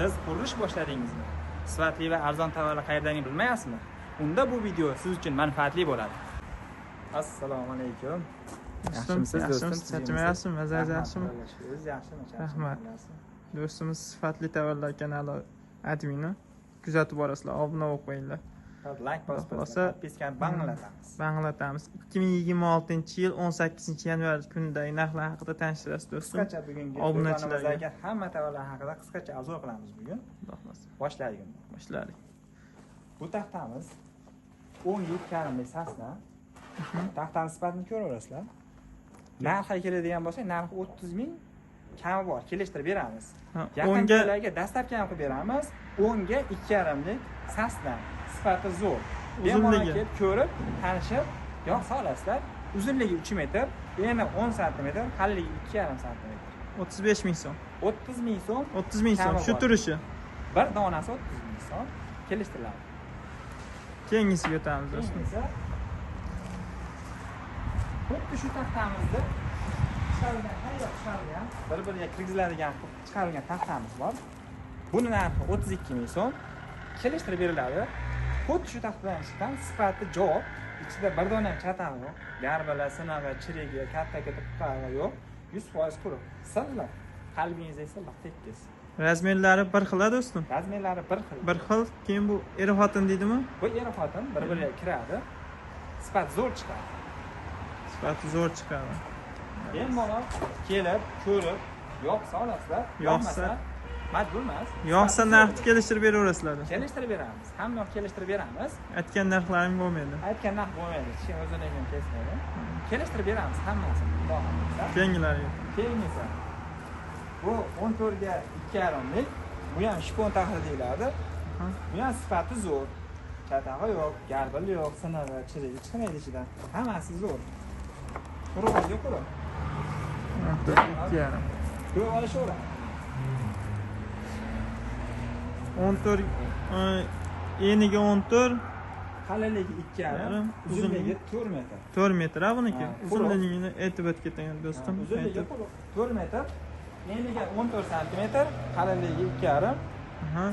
Siz qurilish boshladingizmi? Sifatli va arzon tovarlar qayerdan bilmayapsizmi? Unda bu video siz uchun manfaatli bo'ladi. Assalomu alaykum. Yaxshimisiz do'stim? Charchamayapsizmi? Mazangiz yaxshimi? O'zingiz yaxshimi? Rahmat. Do'stimiz Sifatli tovarlar kanali admini kuzatib borasizlar, obuna bo'lib qo'yinglar. Like bosib, podpiskani banglatamiz. Banglatamiz. 2026-yil 18-yanvar kunidagi narxlar haqida tanishtirasiz do'stim. Qisqacha bugungi obunachilarga hamma tovarlar haqida qisqacha obzor qilamiz bugun. Boshlaylik. Boshlaylik. Bu taxtamiz 10.5 sasna. Taxtani sifatini ko'raverasizlar. Narxi keladigan bo'lsak, narxi 30 ming kami bor, kelishtirib beramiz. Yaqin joylarga dastlabki ham qilib beramiz. 10 ga 2.5lik sasna. Sifati zo'r. Bemalol kelib ko'rib, tanishib, yoqsa olasizlar. Uzunligi 3 metr, eni 10 sm, qalinligi 2.5 sm. 35 ming so'm. 30 ming so'm. 30 ming so'm shu turishi. Bir donasi 30 ming so'm kelishtiriladi. Keyingisiga o'tamiz do'stlar. Xuddi shu taxtamizda chiqarilgan, har yoq chiqarilgan, bir-biriga kirgiziladigan qilib chiqarilgan taxtamiz bor. Buni narxi 32 ming so'm kelishtirib beriladi. Xuddi shu taxtadan chiqqan, sifati javob, ichida bir dona ham chatag'i yo'q, garbala, sinag'i, chirigi, katta-katta putag'i yo'q, 100% quruq, silliq, qalbingizga silliq tekis. Razmerlari bir xil do'stim. Razmerlari bir xil. Bir xil, keyin bu er-xotin deydimi? Bu er-xotin bir-biriga kiradi. Sifat zo'r chiqadi. Sifati zo'r chiqadi. Bemalol kelib, ko'rib, yoqsa olasizlar, yoqmasa majbur emas. Yoqsa narxni kelishtirib beraverasizlar. Kelishtirib beramiz. Hamma yoq kelishtirib beramiz. Aytgan narxlaring bo'lmaydi. Aytgan narx bo'lmaydi. Hech kim o'zini ham kesmaydi. Kelishtirib beramiz hammasini, Xudo xohlasa. Keyingilari. Keyingisi. Bu 14 ga 2.5lik. Bu ham shipon taxta deyiladi. Bu ham sifati zo'r. Chatag'i yo'q, garbili yo'q, sinig'i, chirigi chiqmaydi ichidan. Hammasi zo'r. Quruq yo'q, quruq. 2.5. Ko'rib olishaveradi. 14 eniga 14, qalinligi 2.5, uzunligi 4 metr. 4 metr ha buniki. Uzunligini aytib o'tib ketgan do'stim. Uzunligi 4 metr, eniga 14 sm, qalinligi 2.5.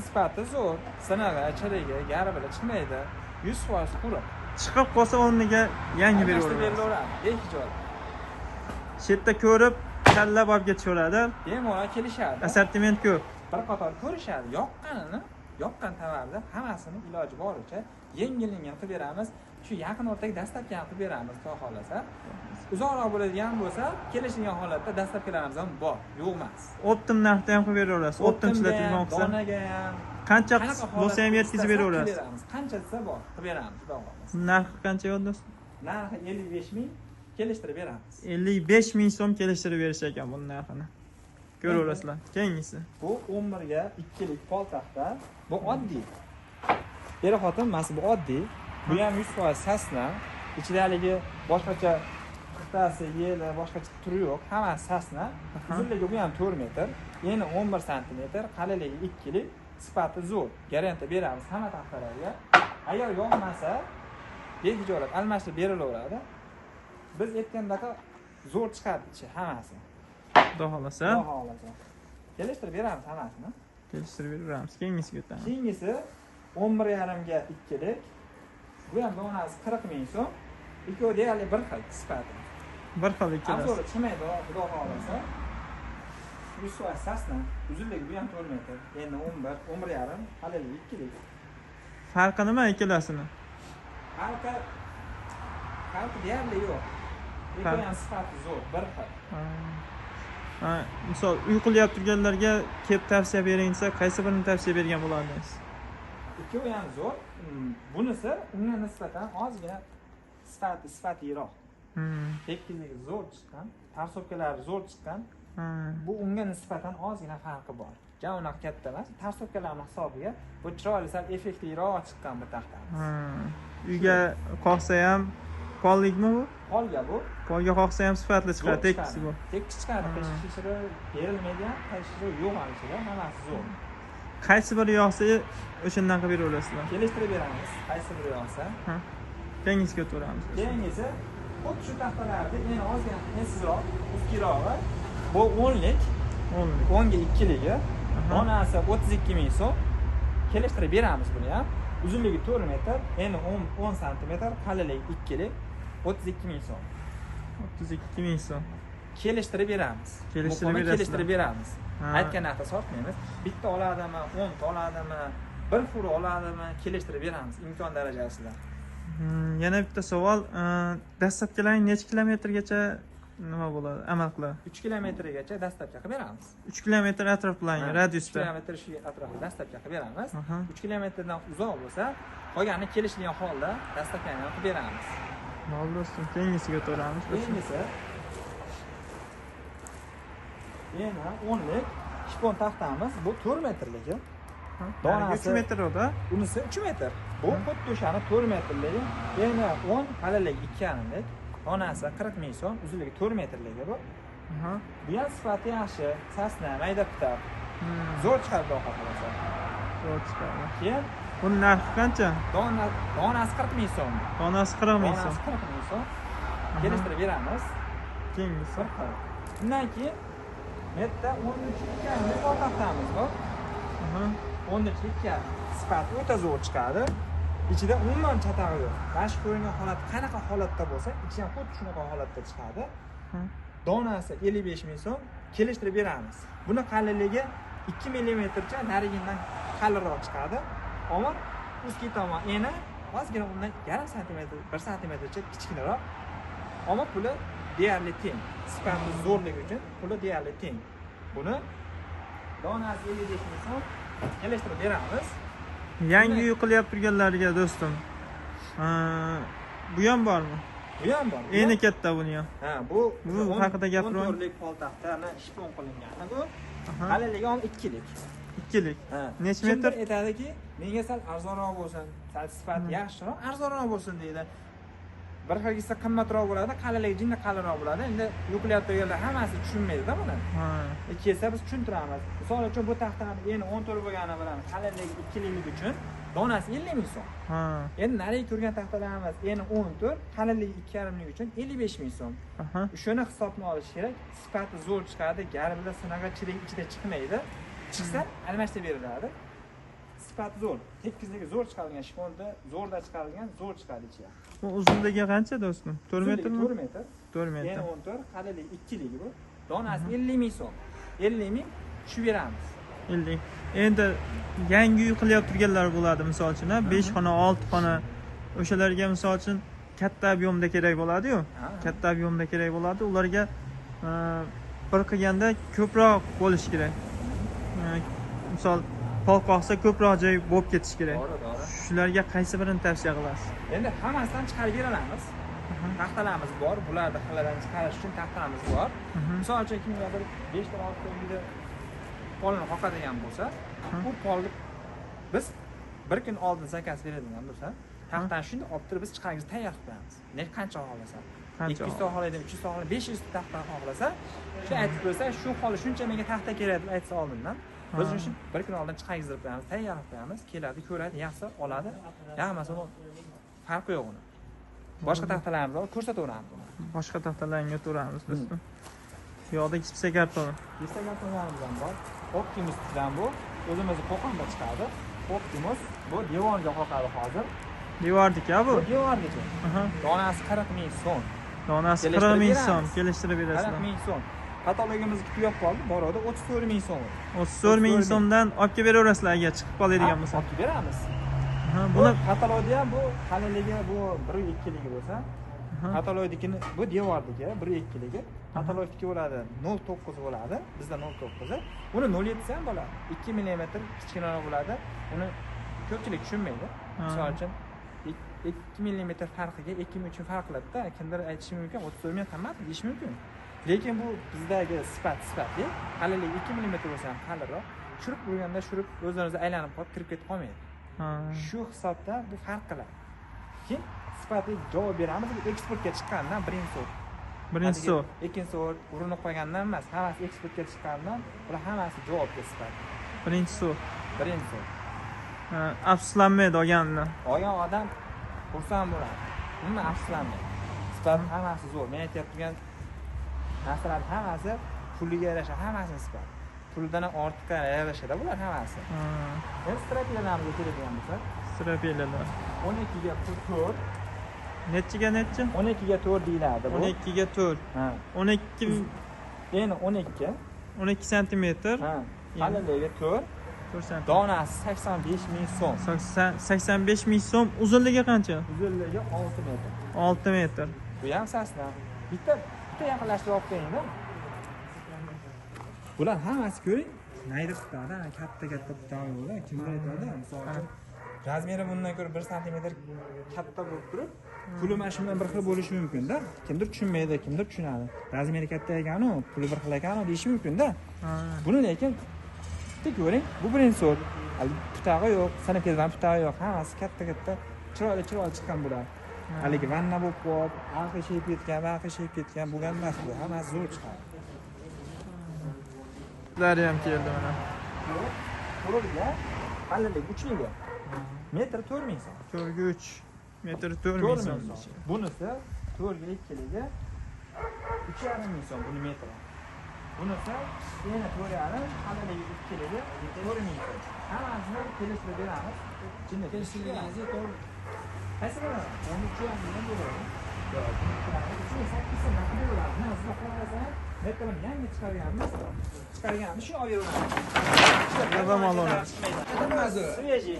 Sifati zo'r, sinig'i, chirigi, garbili chiqmaydi. 100% quruq. Chiqib qolsa o'rniga yangi beraveradi. Behijolat. Shu yerda ko'rib, tanlab olib ketishaveradi. Bemalol kelishadi. Assortiment ko'p. Bir qator ko'rishadi. Yoqqanini, yoqqan tovarni hammasini iloji boricha yengil-yengil qilib beramiz. Shu yaqin o'rtaga dastlabki ham qilib beramiz, xudo xolasa. Uzoqroq bo'ladigan bo'lsa, kelishilgan holatda dastlabkilarimiz ham bor, yo'q emas. Optim narxda ham qilib beraverasiz. Optimchilar telefon qilsa, donaga ham qancha bo'lsa ham yetkazib beraverasiz. Qancha desa bor, qilib beramiz, xudo xolasa. Narxi qancha do'stlar? Narxi 55 ming kelishtirib beramiz. 55 ming so'm kelishtirib berish ekan buni narxini. Ko'raverasizlar. Keyingisi. Bu 11 ga 2lik pol taxta. Bu oddiy. Er-xotin emas, bu oddiy. Bu ham 100% sasna. Ichidaligi boshqacha pixtasi, yeli, boshqacha turi yo'q. Hammasi sasna. Uzunligi bu ham 4 metr, eni 11 sm, qalinligi 2lik, sifati zo'r. Garantiya beramiz hamma taxtalarga. Agar yoqmasa, behijolat almashtirib berilaveradi. Biz aytgandaqa zo'r chiqadi ichi hammasi. Xudo xolasa. Xudo xolasa. Kelishtirib beramiz hammasini. Kelishtirib beramiz. Keyingisiga o'tamiz. Keyingisi 11.5 ga 2lik. Bu ham donasi 40 ming so'm. Ikkovi deyarli bir xil sifati. Bir xil ikkalasi. Zo'r chiqmaydi, Xudo xolasa. 100% sasna. Uzunligi bu ham 4 metr, endi 11, 11.5, qalinligi 2lik. Farqi nima ikkalasini? Farqi deyarli yo'q. Ikkovi ham sifati zo'r, bir xil. Ha, misol uy quryapti turganlarga kelib tavsiya bering desa, qaysi birini tavsiya bergan bo'lardingiz? Ikkovi ham zo'r. Bunisi unga nisbatan ozgina sifatliroq. Tekizligi zo'r chiqqan, tarsovkalari zo'r chiqqan. Bu unga nisbatan ozgina farqi bor. Ja unaqa katta emas, tarsovkalarning hisobiga bu chiroyli, sal effektliroq chiqqan bu taxtamiz. Uyga qoqsa ham pollikmi bu? Polga bu. Polga qoqsa ham sifatli chiqadi, tekis bu. Tekis chiqadi, qishishiri berilmaydigan, qishishiri yo'q ham ichida, hammasi zo'r. Qaysi biri yoqsa o'shandan qilib beraverasizlar. Kelishtirib beramiz, qaysi biri yoqsa. Keyingisiga o'tamiz. Keyingisi xuddi shu taxtalarni eng ozgina ensizroq, uskirog'i. Bu 10lik, 10 ga 2ligi. Donasi 32 ming so'm. Kelishtirib beramiz buni ham. Uzunligi 4 metr, eni 10 santimetr, qalinligi 2lik, 32 ming so'm. 32 ming so'm. Kelishtirib beramiz. Kelishtirib beramiz. Aytgan narxda sotmaymiz. Bitta oladimi, 10 ta oladimi, bir fura oladimi, kelishtirib beramiz imkon darajasida. Yana bitta savol, dastlabkilarning necha kilometrgacha nima bo'ladi, amal qiladi? 3 kilometrgacha dastlabki qilib beramiz. 3 kilometr atroflarning radiusda. 3 kilometr shu atrofda dastlabki qilib beramiz. 3 kilometrdan uzoq bo'lsa, qolganini kelishilgan holda dastlabkini ham qilib beramiz. Bo'ldi do'stim, keyingisiga o'tamiz. Keyingisi yana 10lik shpon taxtamiz, bu 4 metrligi. Donasi 3 metr o'da. Unisi 3 metr. Bu xuddi o'shani 4 metrligi, yana 10 qalinligi 2,5lik. Donasi 40 ming so'm, uzunligi 4 metrligi bu. Bu ham sifati yaxshi, sasna, mayda pitar. Zo'r chiqadi, xudo xohlasa. Zo'r chiqadi. Keyin buni narxi qancha? Donasi 40 ming so'm. Donasi 40 ming so'm. Donasi 40 ming so'm. Kelishtirib beramiz. Keyingisi. Undan keyin bu yerda 13,5 pol taxtamiz bor. 13,5 sifati o'ta zo'r chiqadi. Ichida umuman chatag'i yo'q. Mana shu ko'ringan holat qanaqa holatda bo'lsa, ichi ham xuddi shunaqa holatda chiqadi. Donasi 55 ming so'm, kelishtirib beramiz. Buni qalinligi 2 millimetrcha narigindan qalinroq chiqadi. Ammo ustki tomon eni ozgina undan 0.5 santimetr, 1 santimetrcha kichkinaroq. Ammo puli deyarli teng. Sifati zo'rligi uchun puli deyarli teng. Buni donasi 55 ming so'm, kelishtirib beramiz. Yangi uy qilyapti turganlarga do'stim. Bu ham bormi? Bu ham bor. Eni katta buni ham. Ha, bu haqida gapirib. 14lik pol taxtani shpon qilingani bu. Qalinligi ham 2lik. 2lik. Necha metr? Aytadiki, menga sal arzonroq bo'lsin, sal sifati yaxshiroq, arzonroq bo'lsin deydi. Bir xilgisi qimmatroq bo'ladi, qalinligi jinni qalinroq bo'ladi. Endi yuklayotganlar turganlar hammasi tushunmaydi-da buni. Kelsa biz tushuntiramiz. Misol uchun bu taxtani eni 14 bo'lgani bilan qalinligi 2lik uchun donasi 50 ming so'm. Endi narigi ko'rgan taxtalarimiz eni 14, qalinligi 2,5lik uchun 55 ming so'm. Shuni hisobni olish kerak. Sifati zo'r chiqadi, garbida sinaga chirik ichida chiqmaydi. Chiqsa almashtirib beriladi. Sifati zo'r, tekizligi zo'r chiqarilgan, shponda zo'rda chiqarilgan, zo'r chiqadi ichiga. Bu uzunligi qancha do'stim? 4 metrmi? 4 metr. 4 metr. Eni 14, qalinligi 2lik bu. Donasi 50 ming so'm. 50 ming tushib beramiz. 50. Endi yangi uy qilyapti turganlar bo'ladi, misol uchun, 5 xona, 6 xona. O'shalarga misol uchun katta ob'yomda kerak bo'ladi-yu. Katta ob'yomda kerak bo'ladi. Ularga bir qilganda ko'proq bo'lishi kerak. Misol pol qoqsa ko'proq joy bo'lib ketishi kerak. To'g'ri, to'g'ri. Shularga qaysi birini tavsiya qilasiz? Endi hammasidan chiqarib beramiz. Taxtalarimiz bor, bularni xiladan chiqarish uchun taxtamiz bor. Misol uchun kimgadir 5 ta 6 ta uyda polni qoqadigan bo'lsa, bu polni biz bir kun oldin zakaz beradigan bo'lsa, taxtani shunday olib turib biz chiqargiz tayyor qilib qo'yamiz. Ne qancha xohlasa, 200 ta xohlaydi, 300 ta xohlaydi, 500 ta taxta xohlasa, shu aytib qo'ysa, shu xoli shuncha menga taxta kerak deb aytsa oldindan, biz shu bir kun oldin chiqargizdirib qo'yamiz, tayyor qilib qo'yamiz, keladi, ko'radi, yaxshi oladi, yoqmasa uni farqi yo'q uni. Boshqa taxtalarimizni olib ko'rsataveramiz uni. Boshqa taxtalarga o'taveramiz do'stim. Bu yoqda gipsa karton. Gipsa kartonlarimiz ham bor. Optimus bilan bu o'zimizni Qo'qonda chiqadi. Optimus bu devorga qoqadi hozir. Devordiki bu? Devordiki. Donasi 40 ming so'm. Donasi 40 ming so'm kelishtirib berasizlar. 40 ming so'm. Katalogimiz tugab qoldi. Borada 34 ming so'm. 34 ming so'mdan olib kelib beraverasizlar agar chiqib qoladigan bo'lsa. Olib kelib beramiz. Buni katalogda ham bu qalinligi bu 1.2ligi bo'lsa, katalogdikini bu devordiki 1.2ligi, katalogdiki bo'ladi 0.9 bo'ladi, bizda 0.9. Uni 0.7 ham bo'ladi. 2 mm kichkinaroq bo'ladi. Uni ko'pchilik tushunmaydi. Misol uchun 2 mm farqiga 2 uchun farq qiladi-da. Kimdir aytishi mumkin, 34 ming qimmat deyish mumkin. Lekin bu bizdagi sifat sifatli, qalinligi 2 mm bo'lsa ham qalinroq, shurib urganda shurib o'z-o'zidan aylanib qolib kirib ketib qolmaydi. Shu hisobda bu farq qiladi. Keyin sifatli javob beramiz. Bu eksportga chiqqandan birinchi sort. Birinchi sort. Ikkinchi sort urinib qo'ygandan emas, hammasi eksportga chiqqandan, bular hammasi javobga sifat. Birinchi sort. Birinchi sort. Afsuslanmaydi olgandan. Olgan odam xursand bo'ladi. Umuman afsuslanmaydi. Sifat hammasi zo'r. Men aytayotgan narsalar hammasi puliga yarasha, hammasini sifat. Puldan ham ortiqqa yarashadi bular hammasi. Endi strapilalarimizni keladigan bo'lsak, Strapilalar. 12 ga 4. Nechiga nechi? 12 ga 4 deyiladi bu. 12 ga 4. Ha. 12 Endi 12. 12 santimetr. Ha. Qalinligi 4. 4 santimetr. Donasi 85 ming so'm. 85 ming so'm. Uzunligi qancha? Uzunligi 6 metr. 6 metr. Bu ham sasna. Bitta yaqinlashtirib olib qo'ying-da. Bular hammasi ko'ring, mayda putadan, katta-katta puta bo'ladi. Kimdir aytadi, misol uchun, razmeri bundan ko'ra 1 santimetr katta bo'lib turib, puli mana shu bilan bir xil bo'lishi mumkin-da. Kimdir tushunmaydi, kimdir tushunadi. Razmeri katta ekan-u, puli bir xil ekan-u deyishi mumkin-da. Buni lekin bitta ko'ring, bu birinchi sort. Hali putag'i yo'q, sinib ketgan putag'i yo'q, hammasi katta-katta, chiroyli-chiroyli chiqqan bular. Haligi vanna bo'lib qolib, arqi sheyib ketgan, barqi sheyib ketgan bo'lgan emas bu. Hammasi zo'r chiqadi. Ular ham keldi mana. To'rtga, qalinligi 3 liga. Metr 4 ming so'm. 4 ga 3 metr 4 ming so'm. Bunisi 4 ga 2 liga 3,5 ming so'm buni metri. Bunisi yana 4,5, qalinligi 2 liga 4 ming so'm. Hammasini kelishtirib beramiz. Jinni Kelishtirganingizni to'g'ri. Qaysi bo'ladi? 13,5 million bo'ladi. Yo'q, 38 so'm naqd bo'ladi. Mana siz xohlasangiz, metrini yangi chiqarganmiz. Chiqarganmiz, shuni olib beraveramiz. Yordam olamiz. Svejiy.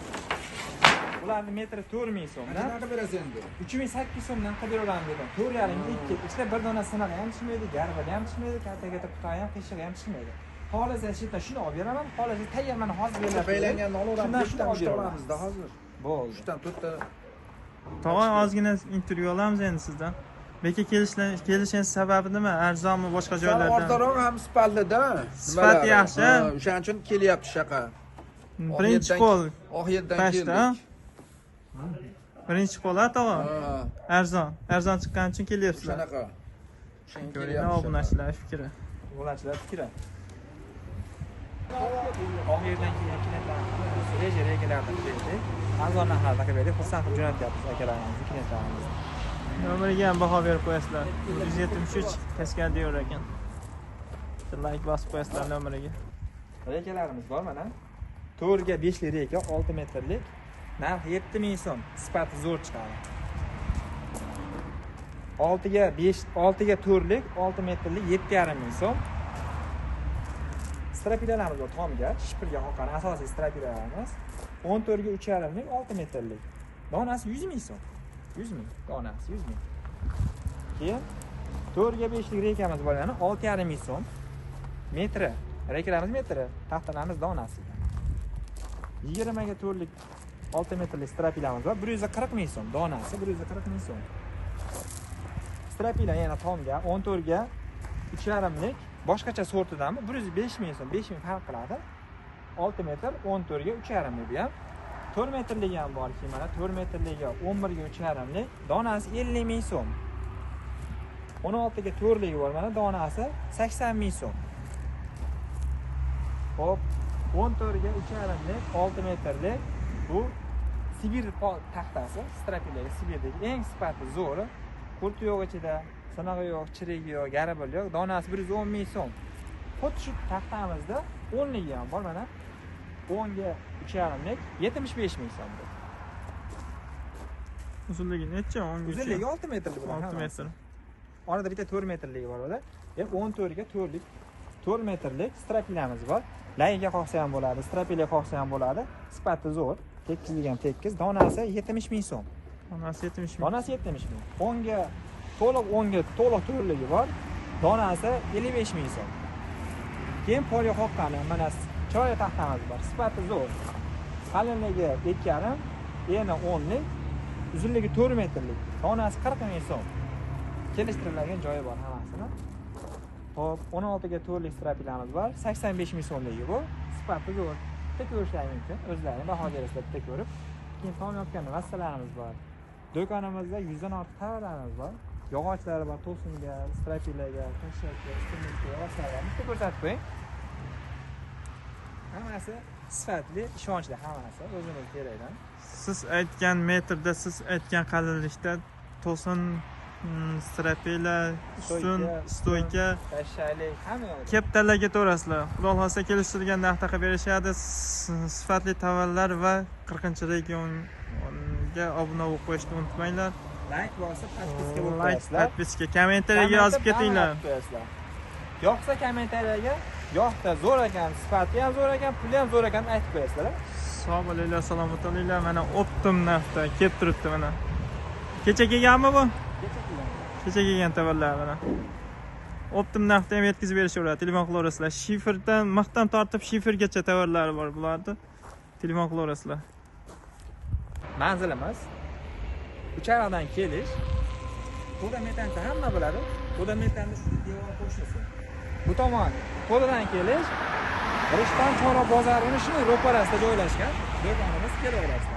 Bularni metri 4 ming so'mdan. Qanaqa berasiz endi? 3800 so'mdan qilib beraveramiz dedim. 4,5 2. Ichida bir dona sinig'i ham tushmaydi, garbili ham tushmaydi, katta-katta putag'i ham, qiyshig'i ham tushmaydi. Xohlasa shu yerdan shuni olib beraman, xohlasa tayyor mana hozir beriladi. Paylanganni olaveramiz, Shundan shuni olib olamiz-da hozir. Bo'ldi. 3 dan 4 ta. Tog'a, ozgina intervyu olamiz endi sizdan. Beka kelishingiz sababi nima? Arzonmi boshqa joylardan? Arzonroq ham sifatlida. Sifati yaxshi. O'shaning uchun kelyapti shaqa. Birinchi qo'l. Oxirdan keldik. Birinchi qo'l, tog'a. Arzon. Arzon chiqqani uchun kelyapsizlar. Shunaqa. Ko'ring, obunachilar fikri. Obunachilar fikri. Oxirdan kelgan klientlarimiz reja rejalarni berdik. Arzon narxlarda qilib berdik. Xursand qilib jo'natyapmiz akalarimizni, klientlarimizni. Nomeriga ham baho berib qo'yasizlar. 173 Kaskadyor ekan. Like bosib qo'yasizlar nomeriga. Rekalarimiz bor mana. 4 ga 5 lik reka, 6 metrlik. Narxi 7000 so'm. Sifati zo'r chiqadi. 6 ga 5, 6 ga 4 lik, 6 metrlik 7,5 ming so'm. Strapilalarimiz bor tomga, shipirga qoqqan asosiy strapilalarimiz 14 ga 3,5 lik, 6 metrlik. Donasi 100 ming so'm. 100 ming donasi 100 ming. Keyin 4 ga 5 lik rekamiz bor, yana 6,5 ming so'm. Metri, rekalarimiz metri, taxtalarimiz donasi. 20 ga 4 lik 6 metrlik strapilamiz bor, 140 ming so'm donasi, 140 ming so'm. Strapila yana tomga 14 ga 3,5 lik boshqacha sortidanmi 105 ming so'm, 5 ming farq qiladi. 6 metr 14 ga 3,5 lik bu ham. 4 metrligi ham borki, mana 4 metrligi 11 ga 3,5 lik, donasi 50 ming so'm. 16 ga 4 ligi bor, mana donasi 80 ming so'm. Hop, 14 ga 3,5 lik, 6 metrlik bu Sibir taxtasi, strapilagi Sibirdagi eng sifati zo'ri. Qurti yo'q ichida, sinig'i yo'q, chirigi yo'q, garibili yo'q. Donasi 110 ming so'm. Xuddi shu taxtamizda 10 ligi ham bor, mana 10 ga 3,5 lik 75 ming so'm bu. Uzunligi necha? 10 ga 3. Uzunligi 6 metrlik bo'ladi. 6 metr. Orada bitta 4 metrligi bor o'da. Endi 14 ga 4 lik 4 metrlik strapilamiz bor. Layiga qoqsa ham bo'ladi, strapila qoqsa ham bo'ladi. Sifati zo'r. Tekizligi ham tekiz. Donasi 70 ming so'm. Donasi 70 ming. Donasi 70 ming. 10 ga to'liq 10 ga to'liq to'rtligi bor. Donasi 55 ming so'm. Keyin polga qoqqani mana chiroyli taxtamiz bor. Sifati zo'r. Qalinligi 2,5, eni 10 lik, uzunligi 4 metrlik. Donasi 40 ming so'm. Kelishtirilgan joyi bor hammasini. Xo'p, 16 ga 4 lik strapilamiz bor. 85 ming so'mligi bu. Sifati zo'r. Bitta ko'rishlari mumkin. O'zlari baho berasizlar bitta ko'rib. Keyin tom yopgan vassalarimiz bor. Do'konimizda 100 dan ortiq tovarlarimiz bor. Yog'ochlari bor, to'singa, strapilaga, toshakka, ustunlikka yog'ochlar bor. Bitta ko'rsatib qo'ying. Hammasi sifatli, ishonchli hammasi o'zimiz kerakdan. Siz aytgan metrda, siz aytgan qalinlikda to'sin Stropela, ustun, stoyka, tashlaylik, hamma yo'q. Kelib tanlab ketaverasizlar. Xudo xohlasa kelishtirilgan narxda qilib berishadi. Sifatli tovarlar va 40-regionga obuna bo'lib qo'yishni unutmanglar. Layk bosib, podpiska bo'lib Layk, qo'yasizlar. podpiska, kommentariyaga yozib ketinglar. Yoqsa kommentariyaga, yoqda zo'r ekan, sifati ham zo'r ekan, puli ham zo'r ekan aytib qo'yasizlar. Sog' bo'linglar, salomat bo'linglar. Mana optim narxda kelib turibdi mana. Kecha kelganmi bu? Kecha kelgan. Kecha kelgan tovarlar mana. Optim narxda ham yetkazib berishaveradi. Telefon qilaverasizlar. Shifrdan, mixdan tortib shifrgacha tovarlari bor bularda. Telefon qilaverasizlar. Manzilimiz Uchariqdan kelish. To'da metanni hamma biladi. To'da metanni shu devor qo'shnisi. Bu tomon To'dadan kelish, Rishton Chorva bozorini shuni ro'parasida joylashgan. Do'konimiz, kelaverasizlar.